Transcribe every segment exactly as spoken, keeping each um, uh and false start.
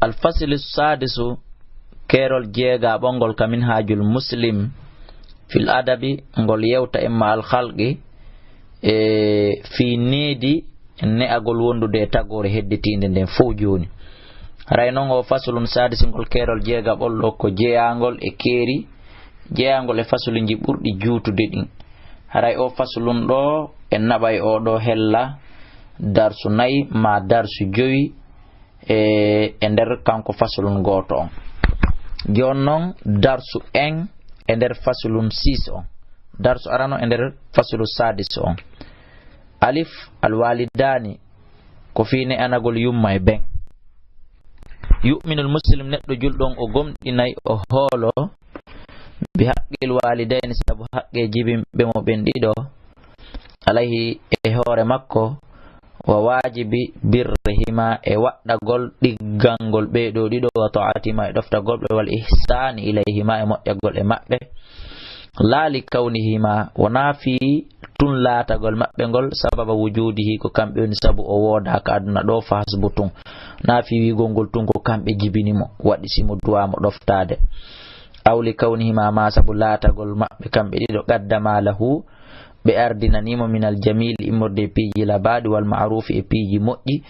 Al faslu sadisu, keerol jeegaɓol ngol ka Minhajul Muslim fil adabi, ngol yewta imma al khalqi, e fii needi ne'agol wondude e tagoore hedditiinde nden fow jooni. Haray non o faslun sadis ngol keerol jeegaɓol ɗo ko jeyaangol e keeri, jeyaangol e fasluuji ɓurɗi juutude ɗin. Haray o faslun ɗo en naɓay o ɗo hella darsu nayi ma darsu jowi e, e nder kanko faslun gooto on. Jooni non darsu en e nder faslun sis on. Darsu arano e nder faslu sadis on. Alif, al walidaani, ko fii ne'anagol yumma e ben. Yu'minul muslim, neɗɗo julɗo on o gomɗinay, o hoolo, bi haqqil walidayni, sabu haqqe jibinɓe mo ɓen ɗiɗo, alayhi, e hoore makko, wa waajibi birrihima, e waɗɗagol ɗiggangol ɓee ɗoo ɗiɗo, wa ta'atihima, e ɗoftagol ɓe, wal ihsaani ilayhima, e moƴƴagol e maɓɓe. Laa li kawnihima, wonaa fii tun laatagol maɓɓe ngol sababa wujuudihi, ko kamɓe woni sabu o woodaa ka aduna ɗoo, fa hasbu tun. Naa fii wi'ugol ngol tun ko kamɓe jibini mo, waɗi si mo duwaa mo ɗoftaade. Aw li kawnihima, maa sabu laatagol maɓɓe kamɓe ɗiɗo, qaddama lahu, ɓe ardinanii mo, minal jamiili, immorde e piiji labaaɗi, wal ma'ruufi, e piiji moƴƴi,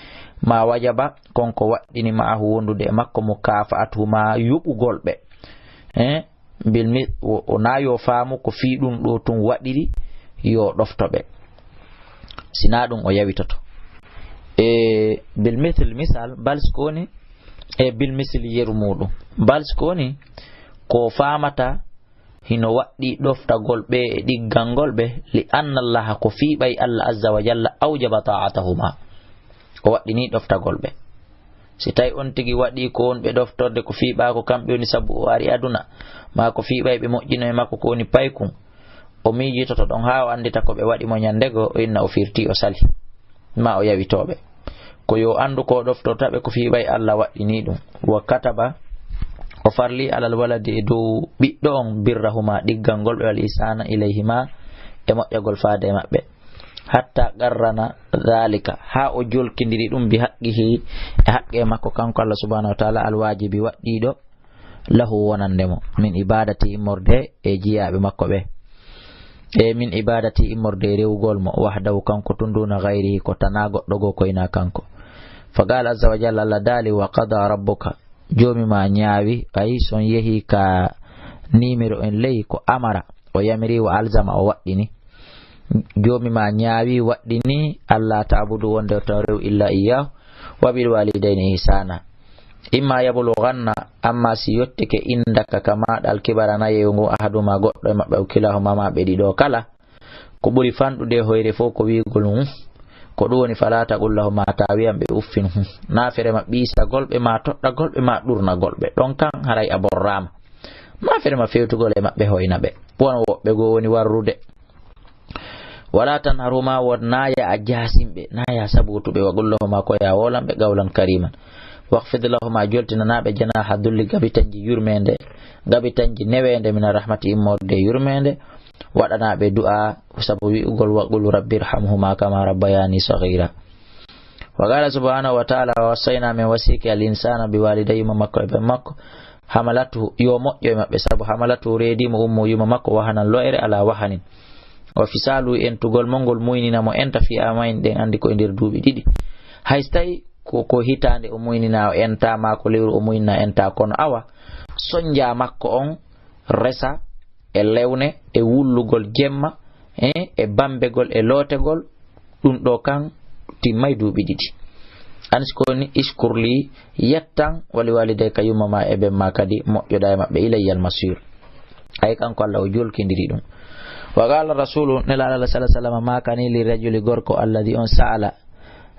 maa wajaba, kon ko waɗɗini, ma'ahu, wondude e makko, mukaafa'atuhuma, yoɓugol ɓe. Eh? Bil mi-, o, o na yo faamu ko fii ɗum ɗo tun waɗiri yo ɗofto ɓe. Si na ɗum o yawitoto. E bil mithli misal, bal si ko woni, e bil misli yeru muɗum. Bal si ko woni, ko faamata hino waɗɗi ɗoftagol ɓe e ɗiggangol ɓe, li anna Allaha, ko fii ɓay Allah azza wa jalla awjaba ta'atahuma. O waɗɗini ɗoftagol ɓe. Si tawi on tigi waɗi ko woni ɓe ɗoftorde ko fii ɓaa ko kamɓe woni sabu o ari aduna, maa ko fii ɓay ɓe moƴƴino e makko ko woni paykun, o miijitoto ɗon haa o anndita ko ɓe waɗi mo ñannde goo, o inna o firti, o sali, maa o yawitoo ɓe. Ko yo anndu ko o ɗoftorta ɓe ko fii ɓay Allah waɗɗini ɗum. Wa kataba, o farli alal waladi e dow ɓiɗɗo on birrahuma ɗiggal ngol ɓe wal ihsana ilayhima e moƴƴagol faade e maɓɓe. Hatta qarrana dhalika, haa o jolkindiri ɗum bi haqqihi, e haqqe makko kanko Allah subhanahu wa ta'ala alwajibi waɗɗiiɗo lahu wonande mo, min ibadati immorde e jiyaaɓe makko ɓe. E min ibadati immorde e rewugol mo, wahdahu kanko tun duna ghayrihi ko tana goɗɗo goo ko ina kanko. Fa qala azza wa jalla, Allah daali, wa qada rabbuka, joomi ma ñaawi, ay son yehi ka nimero en ley ko amara, o yamiri wa alzama o waɗɗini. Joomi ma ñaawi waɗɗini, Allah ta'budu wonde o tan rew illa iyyahu, wa bil walidayni ihsana. Imma yablughanna, amma si yottike indaka ka maaɗa alkibara nayewu ngun ahaduma goɗɗo e maɓɓe aw kilahuma ma ɓe ɗiɗo kala, ko ɓuri fanɗude e hoyre fof ko wi'ugol hum. Ko ɗum woni fala taqul lahuma ta wi'an ɓe uffin hum. Na fere ma ɓiisagol ɓe ma toɗɗagol ɓe ma ɗurnagol ɓe. Ɗon kan haray a borraama. Na fere ma fewtugol e maɓɓe hoyna ɓe. Won woɓɓe goo woni warrude. Wala tanharhuma, won na ya a jaasin ɓe, na ya sabotu ɓe, wa qul lahuma ko ya wolan ɓe qawlan kariman. Waqfid lahuma, joltinana ɓe janaha dulli gabitanji yurmende, gabitanji newende min rahmati immorde yurmende. Waɗana ɓe du'a sabu wi'ugol wa qul rabbi irhamhuma kama rabbayani saghira. Wa qala subhanahu wa ta'ala, wa wassayna, min wasiki al insana bi walidayhi, yumma makko e ben makko, hamalatu, yo moƴƴo e maɓɓe, sabu hamalatu reedi mo ummo yumma makko wahanan lo'ere ala wahanin. Wa fisalu entugol mo ngol muynina mo enta fi amayn ɗen andi ko e nder duuɓi ɗiɗi. Hay so tawi ko, ko hitaande o muynina o enta ma ko lewru o muynina enta kono awa sonja makko on resa e lewne, e wullugol jemma, e, e bambegol, e lootegol, ɗum ɗo kan timmay duuɓi ɗiɗi. An si ko ni, ishkur li, yettan, wali walidayka, yumma ma e ben ma kadi, moƴƴoɗa e maɓɓe, ilayyal masir. Ay kanko Allah o jolkindiri ɗum. Wa qala rasulu, Nelaaɗo Allah sallallahu alaihi wasallam, makani li rajuli, gorko alladi on sa'ala,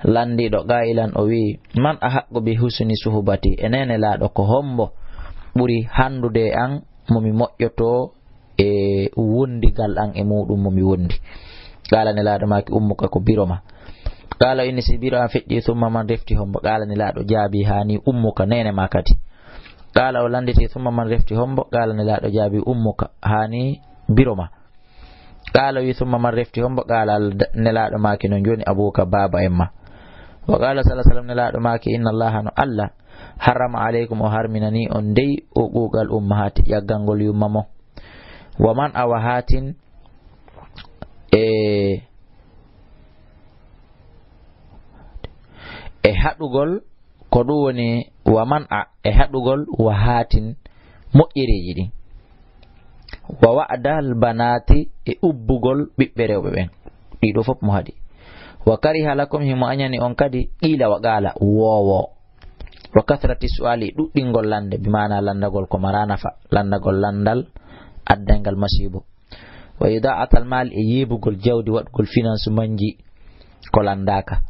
landiɗo, qailan, o wi, man ahaqqu bi husni suhbati, e nene laaɗo ko hombo ɓuri handude e an, mo mi moƴƴoto e wondigal an e muɗum mo mi wondi. Qala Nelaaɗo maaki, ummuka, ko biro ma. Qala inni, si biro an feƴƴi, thumma man, refti hombo? Qala Nelaaɗo jaabi, hani ummuka, nene ma kadi. Qala o landiti, thumma man, refti hombo? Qala Nelaaɗo jaabi, ummuka, hani biro ma. Qala wi, thumma man, refti hombo? Qala Nelaaɗo maaki, non joni abuka, baaba en ma. Wa qala sallallahu alaihi wasallam, Nelaaɗo maaki, inna Allaha, no Allah, Harrama alaykum, o harminani on dey, uquuqal ummahaati, ƴaggangol yumma mon. Wa man'a wahatin, e, e haɗugol, ko ɗum woni wa man'a, e haɗugol wahatin moƴƴereeji ɗin. Wa wa'dal banaati, e ubbugol ɓiɓɓe rewɓe ɓen. Ɗiɗo fof mo haɗi. Wa kariha lakum, himo añani on kadi, qiila wa qaala, woowo. Wa kathrati su'aali, ɗuɗɗingol lande, bi maana landagol ko mara nafa, landagol landal addayngal masiibo. Wa ida'atal maali, e yeebugol jawdi, waɗugol finance manji ko landaaka.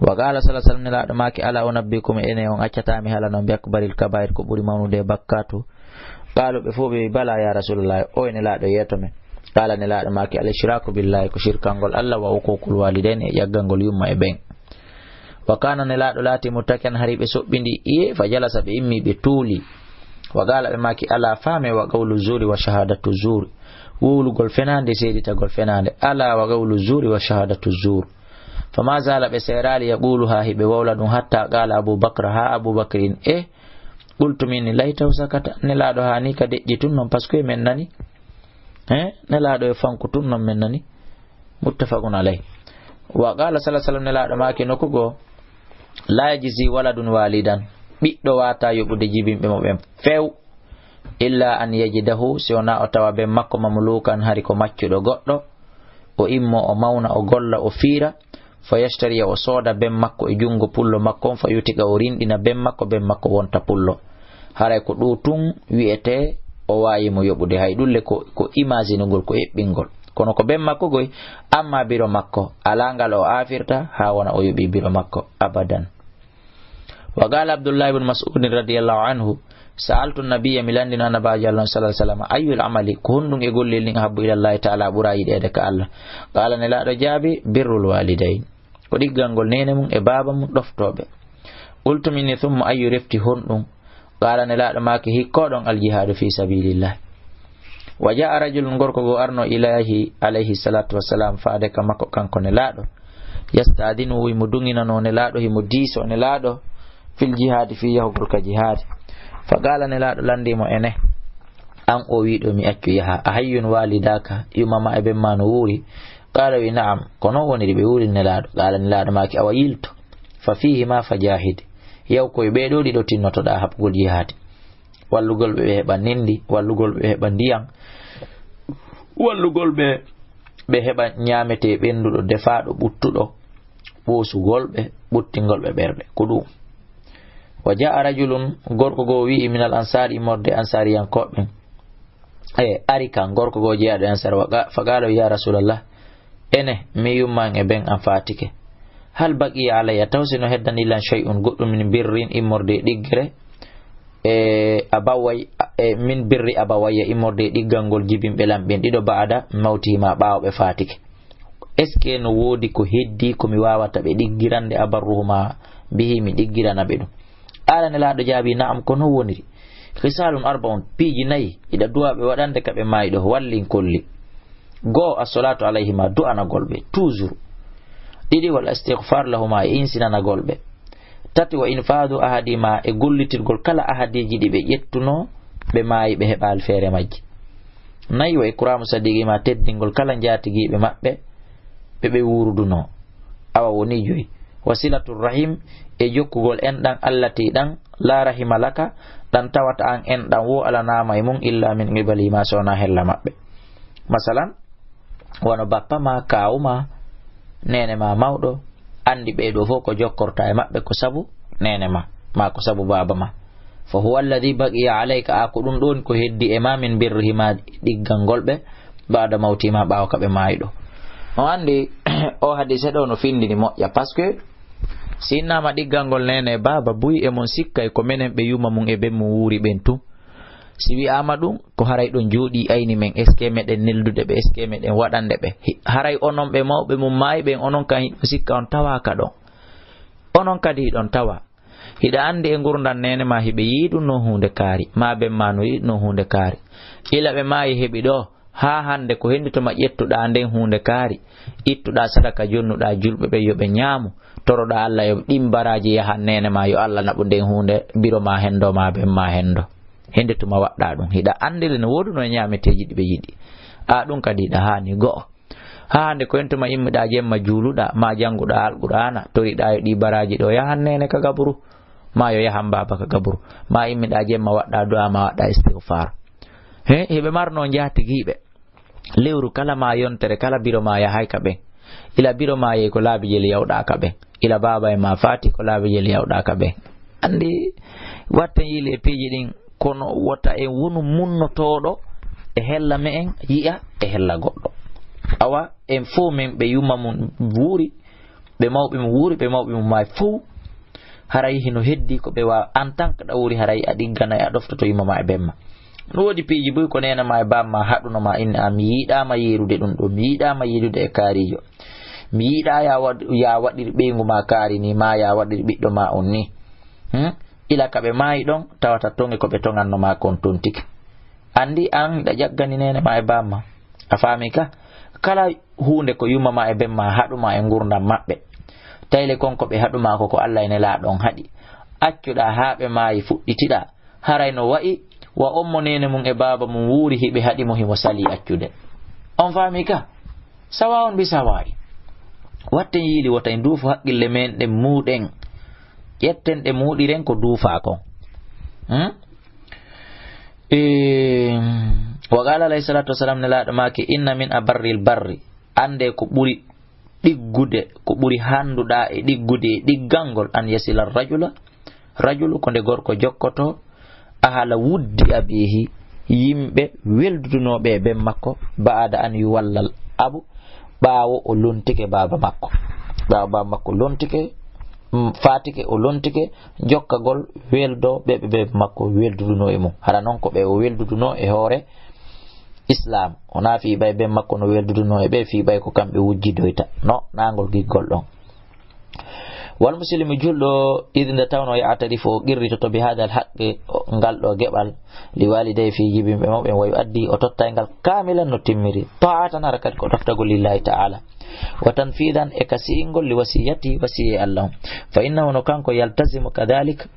Wa qaala sallallahu alayhi wasallam, Nelaaɗo maaki, alaa unabbi'ukum, ene on accataa mi haalana on, bi akbaril kabaa'ir, ko ɓuri mawnude e bakkaatu? Qaalu, ɓe fof ɓe wi, balaa yaa Rasuulallaah, o e Nelaaɗo yeeto men. Qaala, Nelaaɗo maaki, al ishraaku billaahi, ko shirkangol Allah, wa uquuqul waalidayn, e ƴaggangol yumma e ɓen. Wa kaana, Nelaaɗo laati, muttaki'an, hari ɓe soɓɓindii ƴi'e, fa jalasa, ɓe immii, ɓe tuuli. Wa qaala, ɓe maaki, alaa, faamee, wa qawlu zuuri wa shahaadatu zuuri, wowlugol fenaande, seeditagol fenaande. Alaa, wa qawlu zuuri wa shahaadatu zuur. Fa maa zaala, ɓe seeraali, yaquuluhaa, hiɓe wowla ɗum, hattaa qaala Abuu Bakr, haa Abuu Bakr in, e, qultu, min ni, laytahu sakata, Nelaaɗo haa ni ka deƴƴi tun non, parce que men nani. He, Nelaaɗo e fanku tun non men nani. Muttafaqun alayh. Wa qaala sallallahu alayhi wasallam, Nelaaɗo maaki nokku goo, laa yajzi waladun waalidan, ɓiɗɗo waataa yoɓude jibinɓe mo ɓen few, illa an yajidahu, si wonaa o tawa ben makko, mamluukan, hari ko maccuɗo goɗɗo, o immo, o mawna, o golla, o fiira, fa yashtariya, o sooda ben makko e junngo pullo makko on, fa yutiqa, o rinɗina ben makko, ben makko wonta pullo. Haray ko ɗum tun wi'etee o waawi mo yoɓude. Hay ɗum le ko, ko imaginugol, ko eɓɓingol. Kono ko ben makko goy, amma biro makko, alaa ngal o aafirta haa wona o yoɓi biro makko abadan. Wa qaala Abdullah ibn Mas'ud radiyallahu anhu, sa'altu nabiyya, mi lanndino Annabaajo Allah on sallallahu alayhi wasallam, ayyul amali, ko honɗum e gollel ɗin, ahabbu ilallahi ta'ala, ɓura yiɗeede ka Allah? Qaala, Nelaaɗo jaabi, birrul waalidayn, ko ɗiggangol neene mum e baaba mum, ɗoftooɓe. Qultu, min ni, thumma ayyu, refti honɗum? Qaala, Nelaaɗo maaki, hikko ɗon, al jihaadu fi sabilillah. Wa jaa'a rajulun, gorko goo arno, ilayhi alayhi salatu wassalam, faade ka makko kanko Nelaaɗo. Yasta'dinu, himo duŋinanoo Nelaaɗo, himo diisoo Nelaaɗo, fil jihaadi, fii yahugol ka jihaadi. Fa qaala, Nelaaɗo lanndii mo, ene, an o wi'uɗo mi accu yaha, a hayyun walidaaka, yumma ma e ben ma no wuuri? Qaala, wi, na'am, ko non woniri, ɓe wuuri Nelaaɗo. Qaala, Nelaaɗo maaki, awa yilto, fa fiihima fa jaahid, yaw ko e ɓee ɗoo ɗiɗo tinnotoɗaa haɓugol jihaadi. Wallugol ɓe ɓe heɓa nindi, wallugol ɓe ɓe heɓa ndiyan, wallugol ɓe ɓe heɓa ñaametee ɓennduɗo, defaaɗo, ɓuttuɗo, ɓoosugol ɓe, ɓuttingol ɓe ɓerɗe. Ko ɗum. Wa jaa'a rajulun, gorko goo wi'i, minal ansaari, immorde ansaariyankooɓe ɓen. E, ari kan, gorko goo jeyaaɗo e Ansaar, wa qa-, fa qaala, ya Rasuulallah, ene, mi yumma an e ben an faatike. Hal baqiya alayya, taw si no heddani lan shay'un, goɗɗum, min birrin, immorde e ɗiggere, e abaway-, e min birri abawayya, immorde e ɗiggangol jibinɓe lan ɓen ɗiɗo, ba'da mawtihima, ɓaawo ɓe faatike. Est-ce que no woodi ko heddii ko mi waawata ɓe ɗiggirande, abarruhuma bihi, mi ɗiggirana ɓe ɗum? Qaala, Nelaaɗo jaabi, na'am, ko non woniri. Khisaalun arba'un, piiji nayi, hiɗa duwaa ɓe waɗande ka ɓe maayi ɗoo, wallin kolli. Goo, as-salaatu alayhima, du'anagol ɓe, toujours. Ɗiɗi, wal istighfar lahuma, e insinanagol ɓe. Tati, wa infaadu ahadima, e gollitirgol kala ahadiiji ɗi ɓe ƴettunoo, ɓe maayi, ɓe heɓaali feere majji. Nayi, wa ikraamu sadiqima, teddingol kala njaatigiiɓe maɓɓe, ɓe ɓe wuurudunoo. Awa woni joyi. Wa silatu rahim, e jokkugol enɗan, allati, ɗan, la rahima laka, ɗan tawata an enɗan woo alanaama e mum, illa min qibalihima, so wonaa hella maɓɓe. Masalan, wano bappa ma, kaawu ma, neene ma mawɗo, anndi ɓee ɗoo fof ko jokkorta e maɓɓe ko sabu neene ma, maa ko sabu baaba ma. Fa huwa alladhi baqiya alayka, a ko ɗum ɗoon ko heddi e ma, min birrihima, ɗiggangol ɓe, ba'da mawtihima, ɓaawo ka ɓe maayi ɗoo. On anndi, o hadise ɗoo no findini moƴƴa, parce que si innama ɗiggangol neene e baaba, buy e mon sikkay ko menen ɓe yumma mum e ben mum wuuri ɓen tun. Si wi'aama ɗum, ko haray ɗon jooɗii ayni men, est-ce que meɗen neldude ɓe, est-ce que meɗen waɗande ɓe? Hi-, haray onon ɓe mawɓe mum maayi ɓen, onon kan hiɗon sikka on tawaaka ɗon. Onon kadi hiɗon tawa. Hiɗa anndi e ngurndan neene ma hiɓe yi'i ɗum no huunde kaari, maa ben ma no yi'i ɗum no huunde kaari. Ila ɓe maayi heɓi ɗoo, Haa hannde ko henndi to ma ƴettuɗaa nden huunde kaari, ittuɗaa sadaka jonnuɗaa julɓe ɓen yo ɓe ñaamu, toroɗaa Alla yo ɗin baraaji yahan neene maa, yo Alla naɓu nden huunde, biro maa henndo maa ben maa henndo. Henndi tuma waɗɗaa ɗum. Hiɗa anndiri no woodunoo e ñaameteeji ɗi ɓe yiɗi. A ɗum kadi hiɗa haani go'o. Haa hannde ko en tuma immiɗaa jemma juuluɗaa, maa jannguɗaa Alqur'aana, toriɗaa yo ɗii baraaji ɗoo yahan neene ka gaburu, maa yo yahan baaba ka gaburu, maa immiɗaa jemma waɗɗaa du'aa, maa waɗɗaa istigfaar. He, hiɓe marnoo njaatigiiɓe. Lewru kala maa yontere kala biro maa yahay ka ɓen. Ila biro maa yehi ko laabi jeli yawɗaa ka ɓen. Ila baaba e maa faati ko laabi jeli yawɗaa ka ɓen. Anndi watten yiili e piiji ɗin, kono wota en wonu munnotooɗo e hella me'en yi'a e hella goɗɗo. Awa en fow men ɓe yumma mum wuuri, ɓe mawɓe mum wuuri, ɓe mawɓe mum maayi fow. Haray hino heddi ko ɓe waawa en tant que ɗa wuuri, haray a ɗigganay a ɗoftoto yumma maa e ben maa. No woodi piiji buy ko neene maa e baaba maa haɗuno maa inni a mi yiɗaama yeerude ɗum ɗo, mi yiɗaama yiidude e kaariijo. Mi yiɗaa ya waɗ-, ya waɗir ɓeyngu maa kaari ni, maa ya waɗir ɓiɗɗo maa on ni. Hmm? Ila ka ɓe maayi ɗon, tawata toŋe ko ɓe toŋanno maa kon tontike. Anndi an ɗa ƴaggani neene maa e baaba maa. A faami ka? Kala huunde ko yumma maa e ben maa haɗu maa e ngurndan maɓɓe. Tayle kon ko ɓe haɗu maa ko, ko Alla e Nelaaɗo on haɗi. Accuɗaa haa ɓe maayi fuɗɗitiɗaa. Haray no wa'i wa on mo neene mum e baaba mum wuuri hiɓe haɗi mo himo salii accude. On faami ka? Sawa on mbi sawaayi. Watten yiili wota en duufu haqqille men ɗen muuɗen. Ƴetten ɗe muuɗiren ko duufaa kon. Hmm? Ehm, wa qala alayhi salatu wassalam, Nelaaɗo maaki, inna min abarril barri, annde ko ɓuri ɗiggude, ko ɓuri hannduɗaa e ɗiggude e ɗiggangol, an yasila rajula, rajulu ko nde gorko jokkoto, ahala wuddi abihi, yimɓe weldudunooɓe e ben makko, ba'ada an yuwallal abu, ɓaawo o lontike baaba makko. Ɓaawo baaba makko lontike, mm, faatike o lontike, jokkagol weldo ɓe, ɓe, ɓe makko weldudunoo e mum. Hara non ko ɓe o weldudunoo e hoore Islaam. Wonaa fii ɓay ben makko no weldudunoo e ɓe, fii ɓay ko kamɓe wujjidoyta. No, naangol giggol ɗon. Wal muslimu julɗo, idi nde tawno ya'tarifu o qirritoto bi hadal haqqi, o, ngal ɗo geɓal, li walidayhi fii jibinɓe mawɓe, wa yu'addi o tottay ngal kaamilan no timmiri. Ta'atan hara kadi ko ɗoftagol lillahi ta'ala. Wa tanfidan e ka si'ingol li wasiyati wasiyee Allah on. Fa innahu no kanko yaltazimu kadalik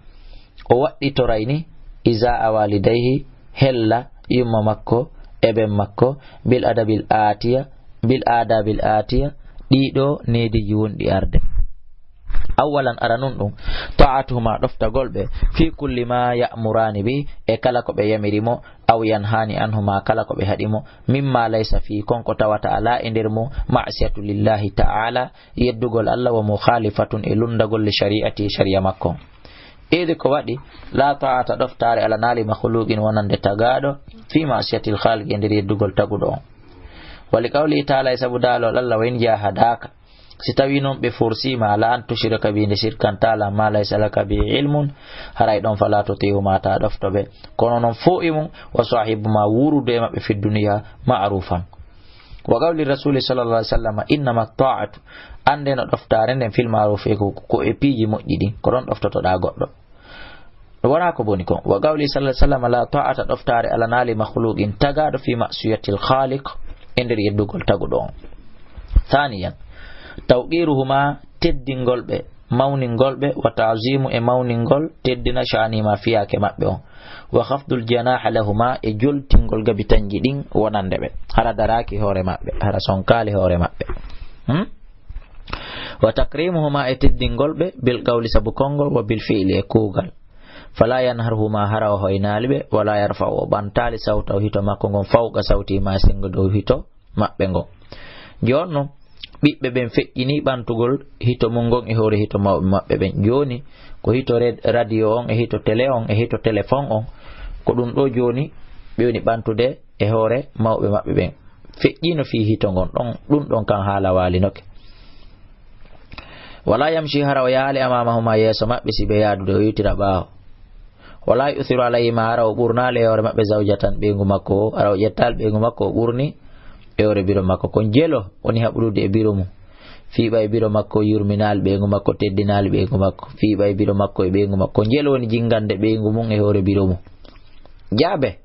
o waɗɗitoray ni iza a walidayhi hella yumma makko e ben makko bil adabil atiya, bil adabil atiya ɗiɗo neediji wonɗi arde. Awwalan ara nun ɗum ta'atuhuma ɗoftagol ɓe fi kulli ma ya'murani bi e kala ko ɓe yamiri mo aw yanhani anhuma kala ko ɓe haɗi mo mimma laysa fi kon ko tawata ala e nder mum ma'siyatu lillahi ta'ala yeddugol Allah wa mukhalifatun e lundagol li shari'ati shari'a makko. Idi ko waɗi la ta'ata ɗoftaare ala naali makhluqin wonande tagaɗo fi ma'siyatil khaliq e nder yeddugol taguɗo on. Wali qawli ta'ala e sabu daalol Allah wa in jahadaka si tawi non ɓe forsima ala an tushrika bi nde shirkanta la ma laysa laka bi ilmun haray ɗon fala tuti'uma ta ɗofto ɓe kono non fo e mum wa sahibuma wurude e maɓɓe fi duniya ma'rufan. Wa qawli rasuli sallallahu alaihi wasallam innama ta'atu ande no ɗoftaare nden fil ma'ruf e ko, ko e piiji moƴƴi ɗin ko ɗon ɗoftotoɗa goɗɗo. Wona ko boni kon wa qawli sallallahu alaihi wasallam la ta'ata ɗoftaare ala naali makhluqin tagaɗo fi ma'siyatil khaliq e nder yeddugol taguɗo on. Thaniyan tawqiruhuma teddingol ɓe mawningol ɓe wa ta'zimu e mawningol teddina sha'anima fiyaake maɓɓe on. Wa khafdul janaha lahuma e joltingol gabitanji ɗin wonande ɓe hara daraki hoore maɓɓe hara sonkali hoore maɓɓe. Hmm? Wa takrimuhuma e teddingol ɓe bil qawli sabu konngol wa bil fi'li e kuugal. Fala yanharhuma hara o hoynaali ɓe wala yarfa'u o ɓantaali sawtahu hito makko ngon fawqa sawti ma e sengo dow hito maɓɓe ngon. Jooni non ɓiɓɓe ɓen feƴƴini ɓantugol hito mum ngon e hoore hito mawɓe maɓɓe ɓen. Jooni ko hito red-, radio on e hito télé on e hito téléphone on ko ɗum ɗo jooni ɓe woni ɓantude e hoore mawɓe maɓɓe ɓen. Feƴƴino fii hito ngon ɗon ɗum ɗon kan haala waalinoke. Wala yamshi hara o yaali amamahuma yeeso maɓɓe si ɓe yaadude o iwtira ɓaawo. Wala yu'thiru alayhima hara o ɓurnaali e hoore maɓɓe zawjatan ɓeyngu makko o hara o ƴettaali ɓeyngu makko o ɓurni e hoore biro makko kon jelo woni haɓrude e biro mum. Fii ɓay biro makko yurminaali ɓeyngu makko teddinaali ɓeyngu makko fii ɓay biro makko e ɓeyngu makko jelo woni jingande ɓeyngu mum e hoore biro mum. Jaabe.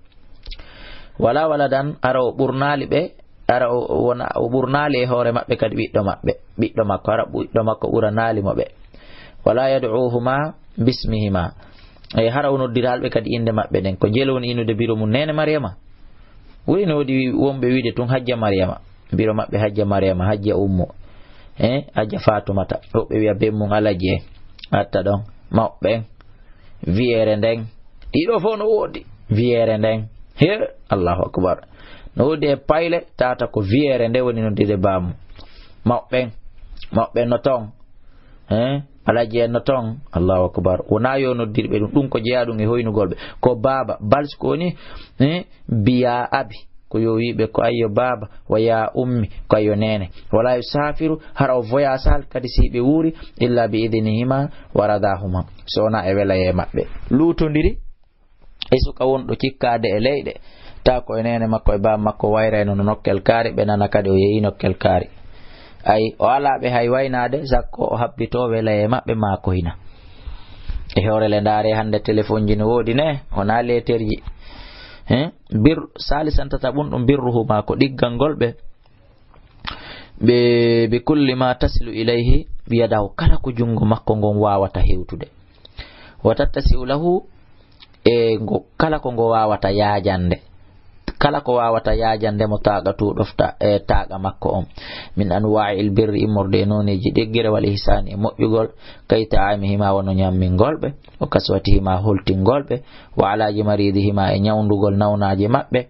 Wala waladan, hara o ɓurnaali ɓe, hara o, o wona, o ɓurnaali e hoore maɓɓe kadi ɓiɗɗo maɓɓe, ɓiɗɗo makko, hara ɓiɗɗo makko ɓuranaali mo ɓe. Wala yad'uhuma bismihima. E hara o noddiraali ɓe kadi innde maɓɓe ɗen. Ko jeel woni innude biro mum, Neene Mariyama. Ɓuri no woodi wonɓe wiide tun Hajja Mariyama. Biro maɓɓe Hajja Mariyama, Hajja Ummu. Eh, Hajja Fatumata. Woɓɓe wi'a ben mum Alaji en. Atta ɗon. Mawɓe en. Wiyeere nden. Ɗiɗo fof no woodi. Wiyeere nden. He, Allahu Akbar. No woodi e payle, tata ko wiyeere nde woni noddude baamu. Mawɓe en. Mawɓe en no toon. Eh, Alaji en no toon. Allahu Akbar. Wonaa yo noddirɓe ɗum. Ɗum ko jeyaa ɗum e hoynugol ɓe. Ko baaba. Bal ko woni, eh, biya abi. Ko yo wiiɓe ko ayyo baaba, wa ya ummi, ko ayyo neene. Wala yusafiru, hara o voyage hal kadi si ɓe wuuri, illa bi idnihima wa radahuma. So wonaa e welayee maɓɓe. Luutondiri e suka wonɗo cikkaade e leyɗe. Taa ko e neene makko e baaba makko wayrayno no nokkel kaari, ɓe nana kadi o yehi nokkel kaari. Ay, o alaa ɓe hay waynaade, sakko o habbitoo welayee maɓɓe maa ko hina. E hoore le ndaare hannde telefonji no woodi ne, wonaa leeterji. Hein? Bir, salisantata ɓun ɗum birruhuma ko ɗiggal ngol ɓe. Ɓe, bi kulli ma tasilu ilayhi, yadahu, kala ko junngo makko ngon waawata hewtude. Wa tattasi'u lahu, e ngo, kala ko ngo waawata yaajande. Kala ko waawata yaajande mo taaqa tuuɗofta, e taaqa makko on. Min anwa'il birri, immorde e nooneeji ɗiggere, wal ihsani e moƴƴugol, kay ta'amihima wano ñammingol ɓe, wa kaswatihima holtingol ɓe, wa alaji maridihima e ñawndugol nawnaaje maɓɓe,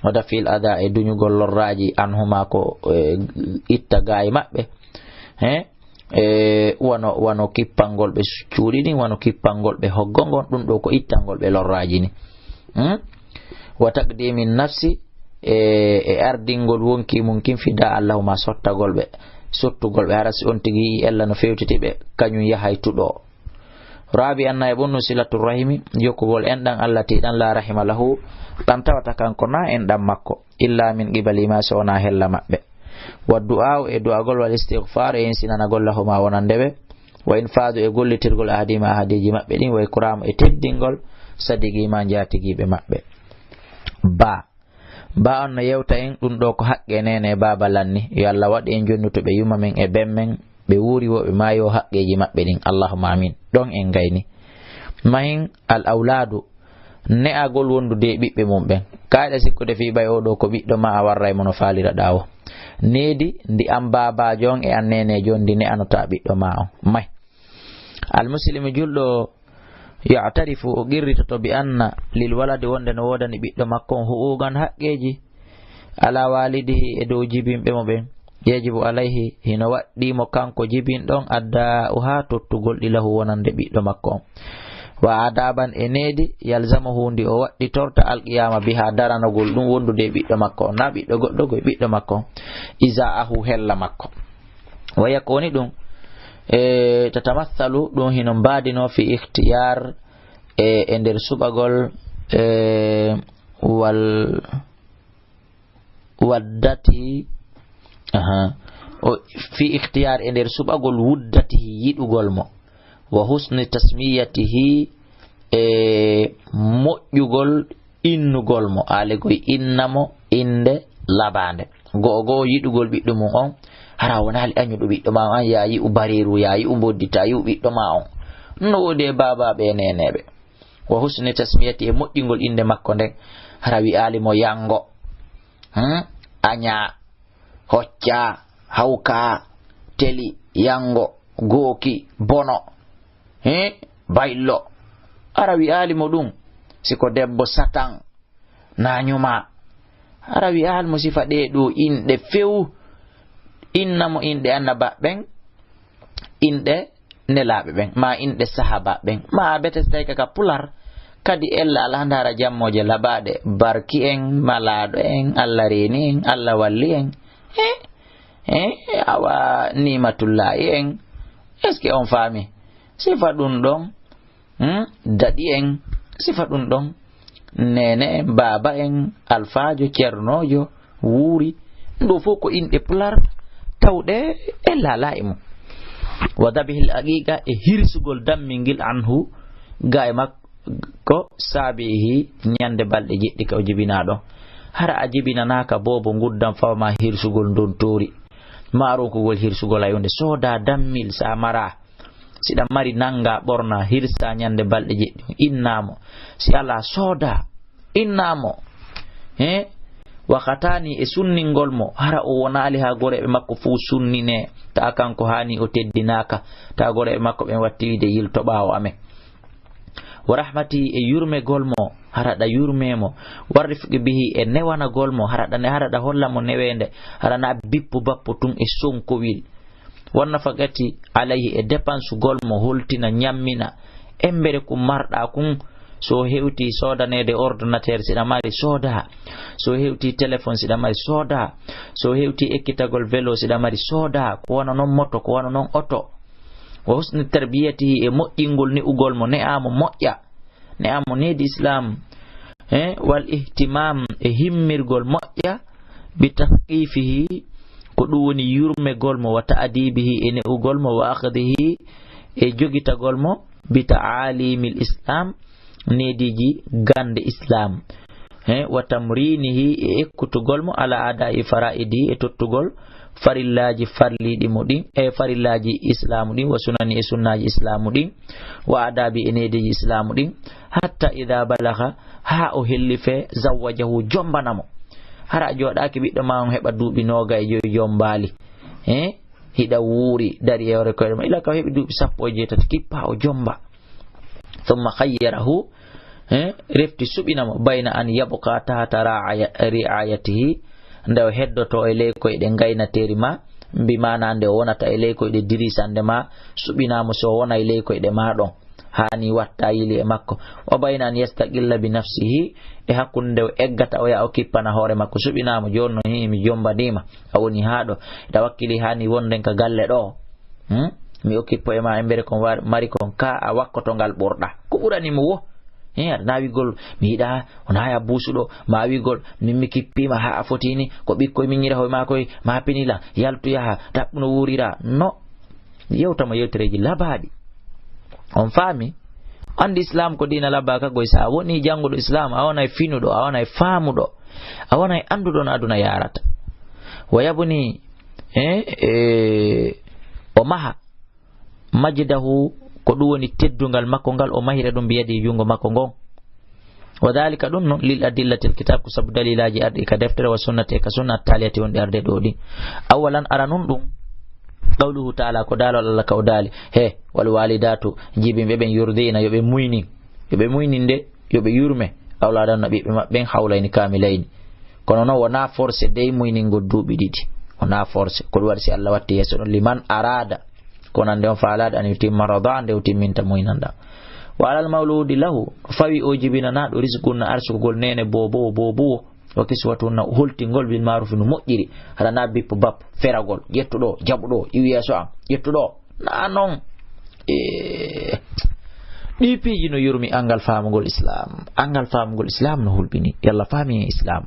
wa daf'il adha e duñugol lorraaji anhuma ko, e, itta gaay maɓɓe. He? E, wano, wano kippangol ɓe cuuɗi ɗin, wano kippangol ɓe hoggo ngon, ɗum ɗo ko ittangol ɓe lorraaji ni. Hmm? Wa taqdimi nafsi, e, e ardingol wonki mum kin fida allahuma sottagol ɓe, sottugol ɓe, hara si on tigi yi'i ella no fewtiti ɓe, kañum yahay tuɗo. Raabi an nayi ɓun silatu rahimi, jokkugol enɗan allati ɗan la rahima lahu, ɗan tawata kanko na enɗan makko, illa min qibali ma so wona hella maɓɓe. Wa du'a'u e du'agol wal istighfar e insinanagol lahuma wonande ɓe. Wa infadu e gollitirgol ahadima ahadiji maɓɓe ɗin, wa ikramu e teddingol sadigi ma njatigiɓe maɓɓe. Ba. Ba on no yewta en ɗum ɗo ko haqqe nene e baaba lanni. Yo Allah waɗ en jonnutuɓe yuma men e ben men, ɓe wuuri wo ɓe maayo haqqeji maɓɓe ɗin. Allahumma amin. Ɗon en gayni. Mahin al awladu. Ne'agol wondude e ɓiɓɓe mum ɓen. Kayɗa sikkude fii ɓay oo ɗoo ko ɓiɗɗo maa a warray mo no faaliraɗaa woo. Needi ndi an baabaajo on e an neeneejo on ndi ne'anotaa ɓiɗɗo maa on. May. Almuslimu julɗo ya'tarifu o qirritoto bi anna lil waladi wonde no woodani ɓiɗɗo makko on huquuqan haqqeeji. Ala walidihi e dow jibinɓe mo ɓen. Yajibu alayhi hino waɗɗii mo kanko jibinɗo on addaa'uhaa tottugol ɗi lahu wonande ɓiɗɗo makko on. Wa adaban e needi yalzamuhu ndi o waɗɗitorta alqiyama biha daranogol ɗum wondude e ɓiɗɗo makko on. Na ɓiɗɗo goɗɗo ko e ɓiɗɗo makko on. Iza'ahu hella makko. Wa yakoni ɗum, e, tatamathalu ɗum hino mbaadinoo fi ikhtiyar e, e nder suɓagol, e, wal waddati, aha, o, fi ikhtiyar e nder suɓagol wuddatihi yiɗugol mo, wa husni tasmiyatihi e moƴƴugol innugol mo, aale goy inna mo innde labaande. Go'o go'o yiɗugol ɓiɗɗo mum on, hara wonaali añuɗo ɓiɗɗo ma on, an yaa yi'u bareeru, yaa yi'u mboddi, ta yi'u ɓiɗɗo ma on. No woodi e baabaaɓe e neeneeɓe. Wa husni tasmiyati e moƴƴingol innde makko nden, hara wi'aali mo yango. Hmm? Añaa, hoccaa, hawkaa, teli, yango, gooki, bono, he, bayllo. Hara wi'aali mo ɗum, si ko debbo satan, na ñuma. Hara wi'aali mo sifa ɗee ɗoo inɗe few, inna mo inɗe annabaaɓe ɓen, inɗe nelaaɓe ɓen, maa inɗe sahaabaaɓe ɓen, maa bete si tawi ka, ka pular, kadi ella alaa ndaara jammooje labaaɗe, barki en, malaaɗo en, Allah reeni en, Allah walli en, he, he, awa nimatullaahi en. Est-ce que on faami? Sifa ɗum ɗon, hmm, daɗi en, sifa ɗum ɗon, neene en, baaba en, alfaajo, ceernoojo, wuuri. Ɗum ɗo fof ko inɗe pular tawɗe e laalaa e mum. Wa dabihil aqiqa e hirsugol dammingil anhu ga e makko saabihi ñande balɗe jeɗɗi ka o jibinaa ɗon. hara a jibinanaaka boobo nguddan fawa ma hirsugol ndontoori, maa ronkugol hirsugol hay huunde. Sooda dammil si a maraa. Si ɗa mari nannga ɓorna, hirsa ñande balɗe jeɗɗi, inna mo. Si alaa sooda, inna mo. He? Wakatani e sunningol mo, hara o wonaali haa goreeɓe makko fuu sunnine, taa kanko haani o teddinaaka, taa goreeɓe makko ɓen wattiliide yilto ɓaawo amen. Wa rahmati e yurmegol mo, hara ɗa yurme mo. Wa rifqi bihi e newanagol mo, hara ɗa ne-, hara ɗa holla mo neweende, hara na bippu bappu tun e sonkowil. Wa nafaqati alayhi e dépensegol mo, holtina, ñammina. Embere kun marɗa kun, so hewti soodaneede ordinateur siɗa mari sooda, so hewti téléphone siɗa mari sooda, so hewti ekkitagol vélo siɗa mari sooda, ko wano non moto, ko wano non oto. Wa husni tarbiyatihi e moƴƴingol ne'ugol mo, ne'a mo moƴƴa, ne'a mo needi Islam. He, wal ihtimam e himmirgol moƴƴa, bi tahqifihi, ko ɗum woni yurmegol mo, wa ta'dibihi e ne'ugol mo, wa akhdihi e jogitagol mo, bi ta'alimil Islam, neediji gande Islam. He, wa tamrinihi e ekkutugol mo, ala adai faraidihi e tottugol farillaaji farliiɗi mo ɗin, e farillaaji Islaamu ɗin, wa sunani e sunnaaji Islaamu ɗin, wa adabi e neediiji Islaamu ɗin, hatta ida balaga, haa o hellife, zawwajahu, jombana mo. Hara a jooɗaaki ɓiɗɗo ma on heɓa duuɓi nooga e joyi jombaali. He? Hiɗa wuuri, dari e hoore koyɗe ma. Ila ka heɓi duuɓi sappo e jeetati, kippa o jomba. Thumma khayyarahu, eh, refti suɓina mo, bayna an yabqa tahta ra'aya-, ri'ayatihi, nde o heddoto e ley koyɗe ngaynateeri ma, bi maana nde o wonata e ley koyɗe dirisande ma, suɓina mo si o wona e ley koyɗe ma ɗon, haani watta yili e makko. Wa bayna an yastaqilla bi nafsihi, e hakkunde nde o eggata o yaha o kippana hoore makko, suɓina mo, jooni no hii mi jombaniima, a woni haa ɗo, ɗa wakkili haani wonden ka galle ɗo. Hmm? Mi okki poye ma embere kon wa-, mari kon ka a wakkoto ngal ɓurɗa. Ko ɓurani mo wo? He, aɗa na wigol, mi yiɗa, o na ya buusuɗo, ma wigol, min mi kippiima haa a fotini, ko ɓikkoy min ñira hoy ma koy, ma pinila, yaltu yaha, ɗaɓɓuno wuurira. No, yewta mo yewtereeji labaaɗi. On faami? Andi Islam ko diina labaa ka goy, sa woni jannguɗo Islam, a wonay finuɗo, a wonay faamuɗo, a wonay annduɗo no aduna yarata. Wa yabni, eh, eh, o maha majdahu, ko ɗum woni teddungal makko ngal, o mahira ɗum biyadi junngo makko ngon. Wa dhalika, ɗum non, lil adillatil kitab, ko sabu dalilaaji arɗi ka deftere, wa sunnati e ka sunna, attaliyati wonɗi arde ɗo ɗin. Awalan, aranun ɗum, qawluhu ta'ala, ko daalol Allah ka o daali, he, wal walidatu, jibinɓe ɓen, yurdina, yo ɓe muynin, yo ɓe muynin de, yo ɓe yurme, awladanna ɓiɓɓe maɓɓe ɓen, hawlayni kamilayni. Kono non wona forcé dey muyningol duuɓi ɗiɗi. Wona forcé. Ko ɗum waɗi si Allah watti yeeso ɗon, liman arada. Ko nande on faalaade an yutimma radaa, nde o timminta muynanɗa. Wa alal mawludi lahu, fawi o jibinanaaɗo rizqun na arsukugol neene boobowo, boobowo. Wa kiswatun na holtingol bil maarufi no moƴƴiri. Haɗa na bippo bappo, feragol, ƴettu ɗo, jaɓu ɗo, iwi yeeso am, ƴettu ɗo. Na non. E, ɗi piiji no yurmi angal faamugol Islam. Angal faamugol Islam no hulɓini. Yalla faami en Islam.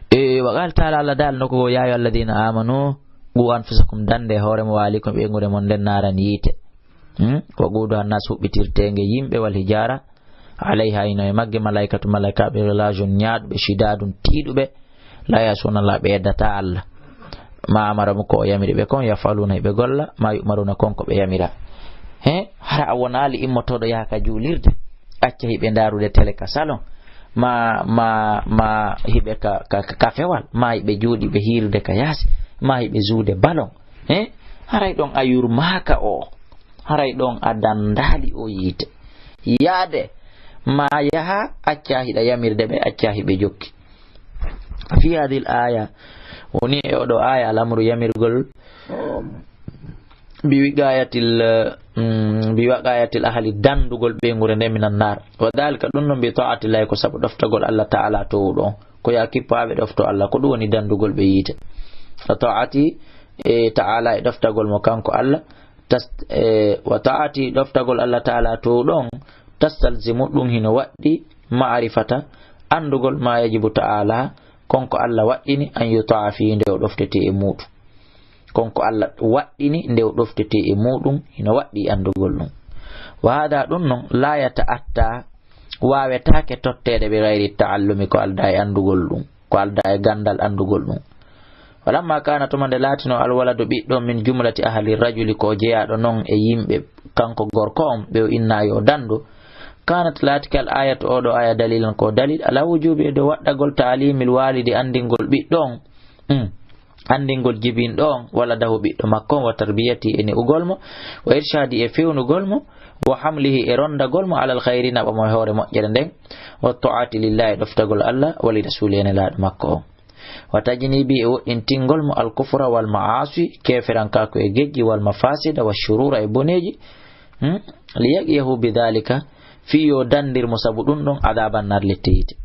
E, wa qala ta'ala, Allah daal no ko, ya ayyuha alladhina amanu, qu anfusakum, dande hoore mo, wa ahlikum, ɓeynguure mon nden naaran yiite. Hmm? Wa quduha annas, huɓɓitirteenge yimɓe, wal hijara, alayha, ino e magge, malaikatu, malaikaaɓe, ghilazun, ñaaɗuɓe, shidadun, tiiɗuɓe, la yasuna Allah, ɓe yeddata Allah. Ma amarahum, ko o yamiri ɓe kon, yafaluna, hiɓe golla, ma yu'maruna, kon ko ɓe yamira. He, hara a wonaali immotooɗo yaha ka juulirde, acca hiɓe ndaarude tele ka salon, ma, ma, ma hiɓe ka, ka, ka kafewal, ma hiɓe juuɗi ɓe hiirude ka yaasi, ma hiɓe zuude balon. He, haray ɗon a yurmaaka o, haray ɗon a dandaali o yiite. Yaade, ma yaha, acca hiɗa yamirde ɓe, acca hiɓe jokki. Fi hadhihi al-aya, woni e oɗo aya, al-amru, yamirgol, bi wiqayatil, mm, bi waqayatil ahli, dandugol ɓeynguure nde minan nar. Wa dhalika, ɗum non, bi ta'atillahi, ko sabu ɗoftagol Allah ta'ala towɗo on. Ko ya kippo ɓe ɗofto Allah, ko ɗum woni dandugol ɓe yiite. Wa ta'ati, e, ta'ala, e ɗoftagol mo kanko Allah, tas-, e, wa ta'ati, ɗoftagol Allah ta'ala towɗo on, tastalzimu, ɗum hino waɗɗi, ma'rifata, andugol, ma yajibu ta'ala, kon ko Allah waɗɗini, an yuta'a fi, nde o ɗoftete e muɗum. Kon ko Allah waɗɗini, nde o ɗoftete e muɗum, hino waɗɗi andugol ɗum. Wa hada, ɗum non, la yata'atta, waawetaake totteede bi gayri ta'allumi, ko aldaa e anndugol ɗum, ko aldaa e ganndal anndugol ɗum. Walamma kaana, tuma nde laatino alwaladu ɓiɗɗo min jumlati ahli rajuli, ko jeyaaɗo noon e yimɓe kanko gorko on, ɓe o inna yo danndu, kanat, laatike al ayatu, oɗo aya, dalilan ko dalil, ala wujubi, e dow waɗɗagol taalimil walidi, anndingol ɓiɗɗo on, mm, anndingol jibinɗo on, waladahu, ɓiɗɗo makko on, wa tarbiyati, e ne'ugol mo, wa irshadi, e fewnugol mo, wa hamlihi, e ronndagol mo, alal khayri, naɓa mo e hoore moƴƴere nden, wa ta'ati lillahi, e ɗoftagol Allah, wa li rasuli, e nelaaɗo makko on. Wa tajnibi, e woɗɗintingol mo al kufra wal ma'asi, keeferankaaku e gejji, wal mafasida wa shurura, e boneeji. Hmm? Li yaqiyahu bi dhalika, fii yo danndir mo sabu ɗum ɗon adaban nar lette yiite.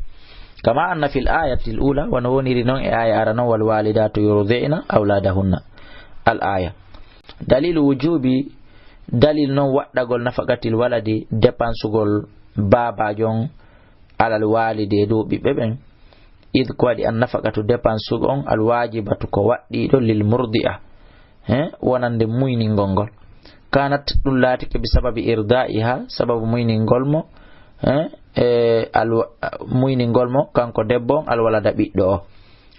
Kama anna fil ayatil ula, wano woniri noon e aya arano, wal walidatu yurdi'na awladahunna. Al aya. Dalilu wujubi, dalil noon waɗɗagol nafaqatil waladi, dépensugol baabaajo on, alal walidi, e dow ɓiɓɓe ɓen. Id, ko waɗi an nafaqatu, dépense on, al wajibatu, ko waɗɗiiɗo, lil murdi'a, he, wonande muyningol ngol. Kanat, ɗum laatike, bi sababi irda'iha, sababu muyningol mo, he, e, al, muyningol mo, kanko debbo on, al walada, ɓiɗɗo o.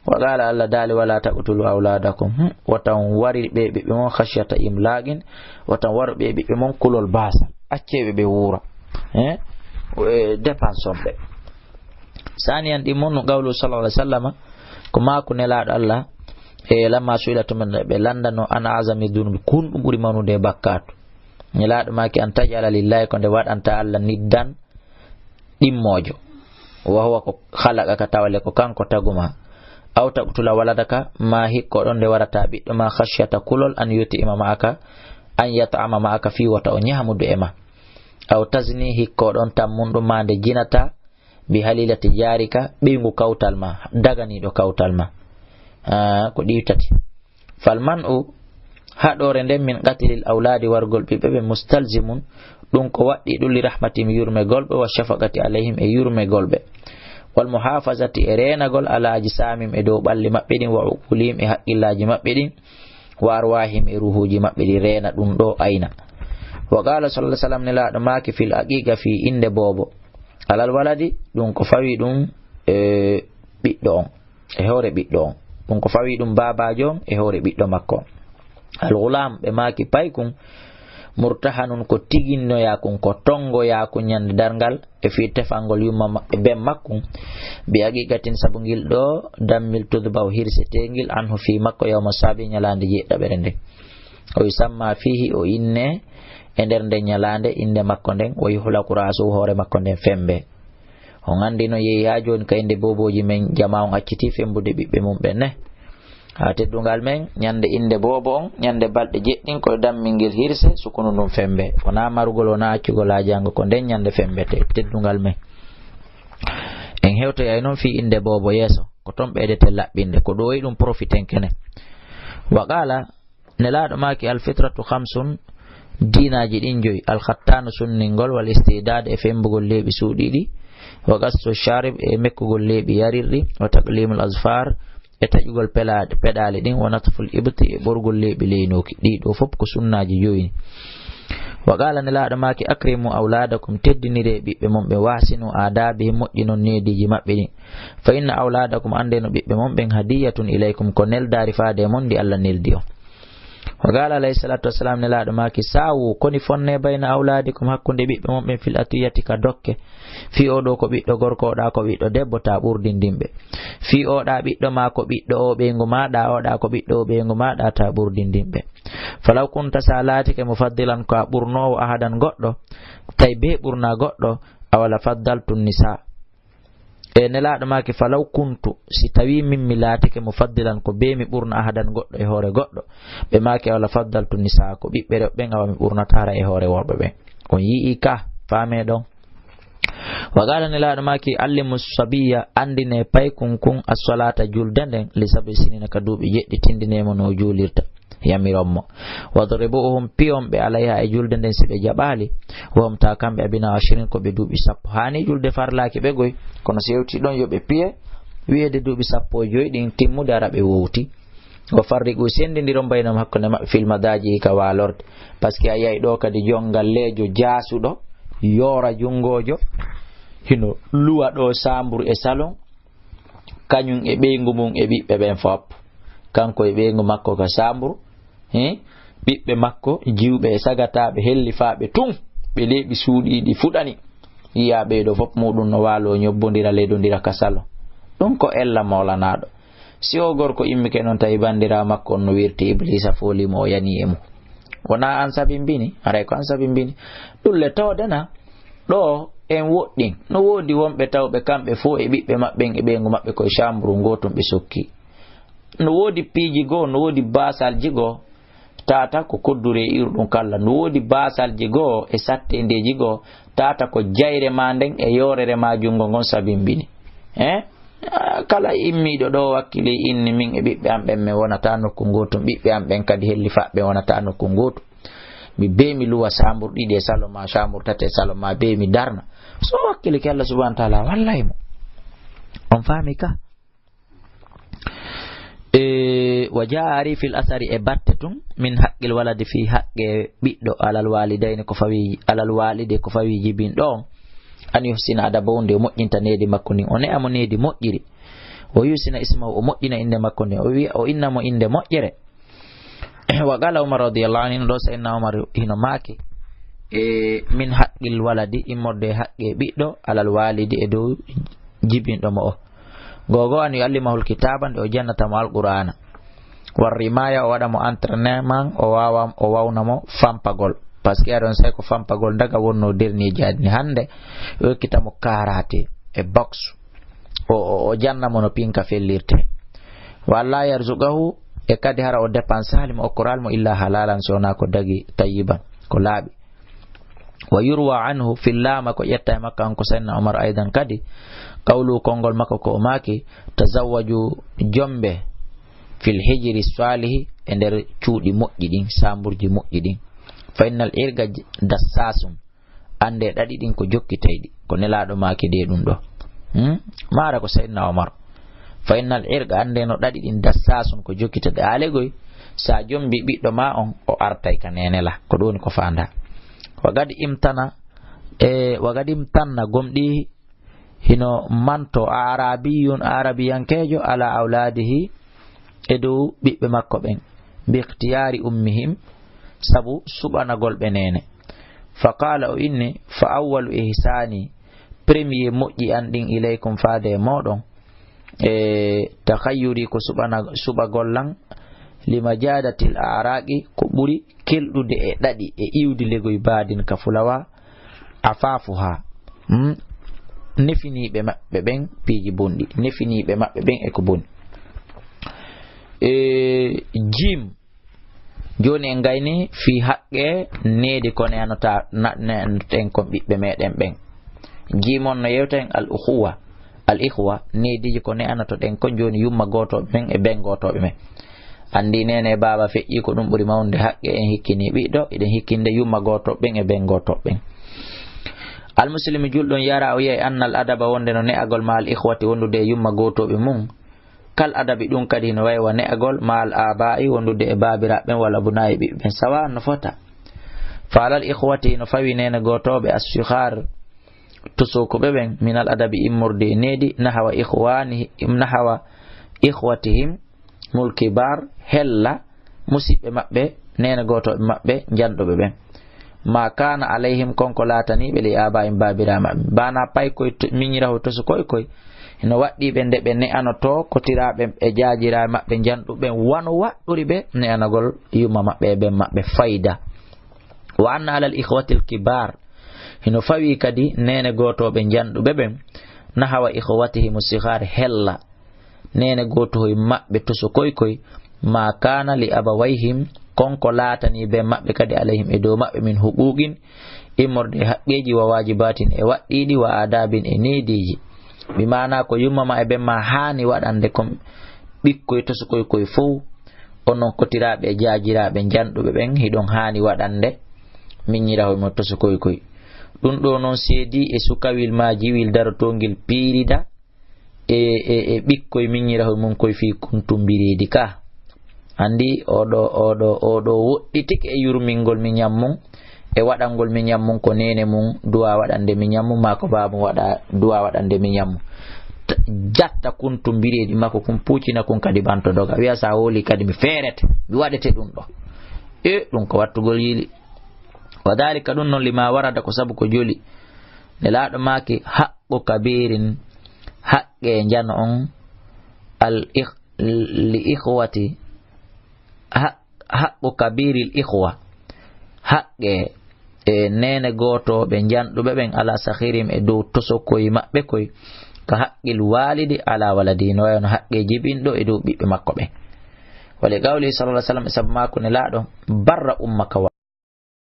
Wa qala, Allah daali, wala taqtulu awladakum, hmm, wota on warir ɓe ɓiɓɓe mon, khashyata imlaqin, wota on waru ɓe ɓiɓɓe mon kulol baasal, accee ɓe ɓe wuura, he, e, dépense on ɓe. Saniyan, ɗi mun, qawlu sallallahu alaihi wasallama, ko maaku nelaaɗo Allah, e, lamma su'ila, tuma ɓe lanndano, an azami dunubi, kun ɗum ɓuri mawnude e bakkaatu. Nelaaɗo maaki, an taj'ala lillahi, ko nde waɗanta Allah niddan ɗimmoojo. Wa huwa, ko khalaqaka, tawa le ko kanko taguma. Aw taqtula waladaka, ma hikko ɗon nde warata ɓiɗɗo ma, khashyata kulol, an yut'ima ma'aka, an yat'ama ma'aka, fii wota o ñaamudu e ma. Aw tazni, hikko ɗon tammun ɗum ma nde jinata, bi halilati jarika, ɓeyngu kawtal ma, daganiiɗo kawtal ma. Ah, ko ɗi tati. Fal man'u, haɗoore nden, min qatlil awladi, wargol ɓiɓɓe ɓe, mustalzimun, ɗum ko waɗɗi ɗum, li rahmatihim, yurmegol ɓe, wa shafaqati alayhim, e yurmegol ɓe, wal muhafazati, e reenagol, ala ajsamihim, e dow ɓalli maɓɓe ɗin, wa uqulihim, e haqqillaaji maɓɓe ɗin, wa arwahihim, e ruhuuji maɓɓe ɗin, reena ɗum ɗo ayna. Wa qala sallallahu alaihi wasallam, nelaaɗo maaki, fil aqiqa, fii innde boobo, alal waladi, ɗum ko fawi ɗum e ɓiɗɗo on, e hoore ɓiɗɗo on. Ɗum ko fawi ɗum baabaajo on e hoore ɓiɗɗo makko on. Al ghulam, ɓe maaki paykun, murtahanun, ko tiginnoyaakun, ko tonngoyaakun ñande darngal, e fii tefangol yumma ma-, e ben makkun, bi aqiqatin, sabu ngil ɗo dammil, tudbahu, hirseteengil, anhu, fii makko, yawma sabi, ñalaande jeeɗiɗaɓere nden. O yusamma fihi, o inne e nder nden ñalaande, innde makko nden, wa yuhlaqu ra'suhu, hoore makko nden fembe. On anndi no yehi haa jooni ka innde boobooji men, jamaa on accitii fembude ɓiɓɓe mum ɓen ne. Haa teddungal men, ñande innde boobo on, ñande balɗe jeɗɗin, ko dammingel hirse, sukunu ndun fembe. Wonaa marugol, wonaa accugol haa janngo, ko nden ñande fembete, teddungal men. En hewtoyay non fii innde boobo yeeso, ko ton ɓeydete laɓɓinde, ko ɗo e ɗum profiten kene. Wa qala, nelaaɗo maaki, al fitratu khamsun, diinaaji ɗin joyi, al khattanu, sunningol, wal istidad, e fembugol leeɓi suuɗiiɗi, wa qassu sharib, e mekkugol leeɓi yarirɗi, wa taqlimul azfar, e taƴugol pela-, peɗaali ɗin, wa natful ibti, e ɓorgol leeɓi leynooki. Ɗii ɗoo fof ko sunnaaji joyi ni. Wa qala, nelaaɗo maaki, akrimu awladakum, teddiniree ɓiɓɓe mon ɓe, wa ahsinu adabihim, moƴƴinon neediiji maɓɓe ɗin. Fa inna awladakum, anndee no ɓiɓɓe mon ɓen, hadiyatun ilaykum, ko neldaari faade e mon ndi Allah neldi on. Wa qala alayhi salatu wassalam, nelaaɗo maaki, sawu, koni fonne bayna awladikum, hakkunde ɓiɓɓe mon ɓen, fil atiyati, ka dokke. Fii oo ɗoo ko ɓiɗɗo gorko, oo ɗaa ko ɓiɗɗo debbo, ta ɓurdindin ɓe. Fii oo ɗaa ɓiɗɗo maa ko ɓiɗɗo oo ɓeyngu maa ɗaa, oo ɗaa ko ɓiɗɗo oo ɓeyngu maa ɗaa, ta ɓurdindin ɓe. Falaw kunta, sa laatike, mufaddilan, ko a ɓurnoowo, ahadan, goɗɗo, tawi bee ɓurna goɗɗo, awa la faddaltu nisa. E nelaaɗo maaki, falaw kuntu, si tawii min mi laatike, mufaddilan, ko bee mi ɓurna, ahadan, goɗɗo, e hoore goɗɗo, ɓe maaki, awa la faddaltu nisa, ko ɓiɓɓe rewɓe ɓen, awa mi ɓurnata hara e hoore worɓe ɓen. On yi'ii ka, faamee ɗon. Wa qala, nelaaɗo maaki, allimu sabiya, anndinee paykun kun, as-salata, julde nden, li sab'i sinina, ka duuɓi jeɗɗi, tinndinee mo no o juulirta, yamiron mo. Wadribuhum, piyon ɓe, alayha, e julde nden, si ɓe jaɓaali, wa hum, ta kamɓe, abna ashirin, ko ɓe duuɓi sappo. Haani julde farlaaki ɓe goy, kono si hewti ɗon, yo ɓe piye, wiyeede duuɓi sappo e joyi ɗin timmude, ara ɓe wowti. Wa farriqu, senndindiron, baynahum, hakkunde maɓɓe, fil madaji, ka waalorde. Parce que a yiyay ɗoo kadi jonngalleejo jaasuɗo, yoora junngoojo, hino luwa ɗo saambur e salon, kañum e ɓeyngu mum e ɓiɓɓe ɓen fop. Kanko e ɓeyngu makko ka saambur, he? Ɓiɓɓe makko jiwɓe e sagataaɓe hellifaaɓe tun, ɓe leeɓi suuɗiiɗi fuɗani. Yiya ɓeyɗo fop muɗum no waalo ñobbondira, leedondira ka salon. Ɗum ko ella moolanaaɗo. Si o gorko immike non tawi banndiraawo makko on no wirti, Ibliisa fooli mo, o yani e mum. Wonaa an sabimbini, haray ko an sabimbini. Ɗum le tawde na, ɗo en woɗɗin. No woodi wonɓe tawɓe kamɓe fof e ɓiɓɓe maɓɓen e ɓeyngu maɓɓe koye saamburu ngootum ɓe sokki. No woodi piiji goo, no woodi baasalji goo, tata ko koddure iru ɗum kala. No woodi baasalji goo e satteendeeji goo, tata ko jayre ma nden e yoorere ma junngo ngon sabimbini. Eh? Ah, kala immiiɗo ɗo wakkili inni min e ɓiɓɓe am ɓen mi wonata nokku ngootum, ɓiɓɓe am ɓen kadi helli faɓɓe wonata nokku ngootum. Mi bee mi luwa saambur ɗiɗi e salon ma, saambur tati e salon ma, bee mi darna. So wakkili ke Allah subhanahu wa ta'ala wallay mo. On faami ka? E, wa jaa ari fil asari e batte tun, min haqqil waladi fi haqqe ɓiɗɗo alal walidayni ko fawi, alal walidi ko fawi jibinɗo on. An yuhsina adabahu nde o moƴƴinta needi makko ndin. O ne'a mo needi moƴƴiri. O yusina ismahu o moƴƴina innde makko nden. O wi'a, o inna mo innde moƴƴere. Wa qala Umar radiyallahu anhu, ɗo Sayyidina Umar hino maaki, e, min haqqil waladi, immorde e haqqe ɓiɗɗo, alal walidi e dow jibinɗo mo o. Gogo an yu'allimahul kitaba, nde o jannata mo Alqur'ana. War rimaya, o waɗa mo entraînement, o wawa, o wawna mo fampagol. Parce que aɗon sai ko fampagol daga wonno dernier jaadini hannde, o yokkita mo karate e boxe. O, o, o janna mo no pinka fellirte. Wa alla yarzuqahu, e kadi hara o dépensali mo, okkoral mo illa halalan, so wona ko dagi tayyiban, ko laaɓi. Wa yurwa anhu, fillaama ko ƴetta e makko kanko Sayyidina Umar aydan kadi, qawlu konngol makko ko o maaki, tazawwaju jombe fil hijri salihi e nder cuuɗi moƴƴi ɗin, samburji moƴƴi ɗin. Fa innal irqa dassasun, annde ɗaɗi ɗin ko jokkitayɗi, ko Nelaaɗo maaki de ɗum ɗo. Hmm? Maara ko Sayyidina Umar. Fa innal irqa, annde no ɗaɗi ɗin dassasun ko jokkitayɗi. Aalegoy, sa jombi ɓiɗɗo ma on, o artay ka nenela. Ko ɗum woni ko faanda. Wa qad imtana, e, wa qad imtanna gomɗi hino manto arabiyun, arabiyankeejo, ala awladihi, e dow ɓiɓɓe makko ɓen, bi ikhtiyari ummihim, sabu suɓanagol ɓe neene. Fa qala, o inni, fa awwalu ihsani, premier moƴƴi an ɗin ilaykum faade e moɗon, e takhayyuri ko suɓana-, suɓagol lan, li majadatil araqi, ko ɓuri kelɗude e ɗaɗi e iwdi legoy baadin ka fulawa, afafuha, hmm? Nefiniiɓe maɓɓe ɓen piiji bonɗi, nefiniiɓe maɓɓe ɓen e ko boni. E, jim, jooni en ngayni fii haqqe needi ko ne'anotaa, na-, ne'anoten kon ɓiɓɓe meɗen ɓen. Jim on no yewten al ukhuwa, al ikhwa, neediiji ko ne'anotoɗen kon jooni yumma gootooɓe men e ben gootooɓe men. Anndi neene e baaba feƴƴi ko ɗum ɓuri mawnde haqqe, en hikkini ɓiɗɗo, eɗen hikkinde yumma gootooɓe ɓen e ben gootooɓe ɓen. Almuslimi julɗo on yara o yi'ay annal adaba wonde no ne'agol ma al ikhwati wondude e yumma gootooɓe mum. Kal adabi ɗum kadi no way wa ne'agol ma al aba'i wondude e baabiraaɓe ɓen walla bunaayi ɓiɓɓe ɓen sawa no fota. Fa alal ikhwati no fawi neene gootooɓe as-sighar tosokuɓe ɓen, minal adabi immorde e needi, nahawa ikhwani, nahawa ikhwatihim mul kibar, hella musiɓɓe maɓɓe, neene gootooɓe maɓɓe, njanɗuɓe ɓen. Ma kana alayhim, kon ko laataniiɓe li abaihim baabiraaɓe maɓɓe. Bana paykoy to-, miñirahoy tosokoy koy, no waɗɗii ɓe nde ɓe ne'anotoo kotiraaɓe e jaajiraaɓe maɓɓe njanɗuɓe ɓen, wano waɗɗuri ɓe ne'anagol yumma maɓɓe e ben maɓɓe fayda. Wa anna alal ikhwatil kibar, hino fawi kadi neene gootooɓe njanɗuɓe ɓen, nahawa ikhwatihim sighar hella, neene gootohoy maɓɓe tosokoy koy, ma kana li abawayhim, kon ko laatanii ben maɓɓe kadi alayhim e dow maɓɓe min huquqin, immorde e haqqeeji wa wajibatin e waɗɗiiɗi wa adabin e neediiji. Bi maana ko yumma ma e ben ma haani waɗande kon ɓikkoy tosokoy koy fow, onon kotiraaɓe e jaajiraaɓe njanɗuɓe ɓen, hiɗon haani waɗande miñirahoy mo tosokoy koy. Ɗum ɗo non seedi e sukawil ma jiwil darotongil piirida e, e, e ɓikkoy miñirahoy mum koy fii kuntumbireedi ka. Anndi oɗo, oɗo, oɗo woɗɗitike e yurmingol miñan mum, e waɗangol miñan mum ko neene mum duwa waɗande miñan mum, maa ko baaba mum waɗa duwa waɗande miñan mum. T-, jatta kun to mbireedi makko kun, puucina kun kadi banto doga. Wiya, "Sa hooli kadi mi feerete, mi waɗete ɗum ɗo." E ɗum ko wattugol yili. Wa dhalika, ɗum noon, lima warada, ko sabu ko joli. Nelaaɗo maaki, "Haqqu kabirin, haqqe njano on, al ikh-, li ikhwati, haq-, haqqu kabiril ikhwa, haqqe e neene gootooɓe njanɗuɓe ɓen, ala sakhirihim, e dow tosokoy maɓɓe koy, ka haqqil walidi ala waladihi, no wayno haqqe jibinɗo e dow ɓiɓɓe makko ɓen." Wa li qawlihi sallallahu alaihi wasallam, e sabu maako Nelaaɗo, "Barra ummaka wa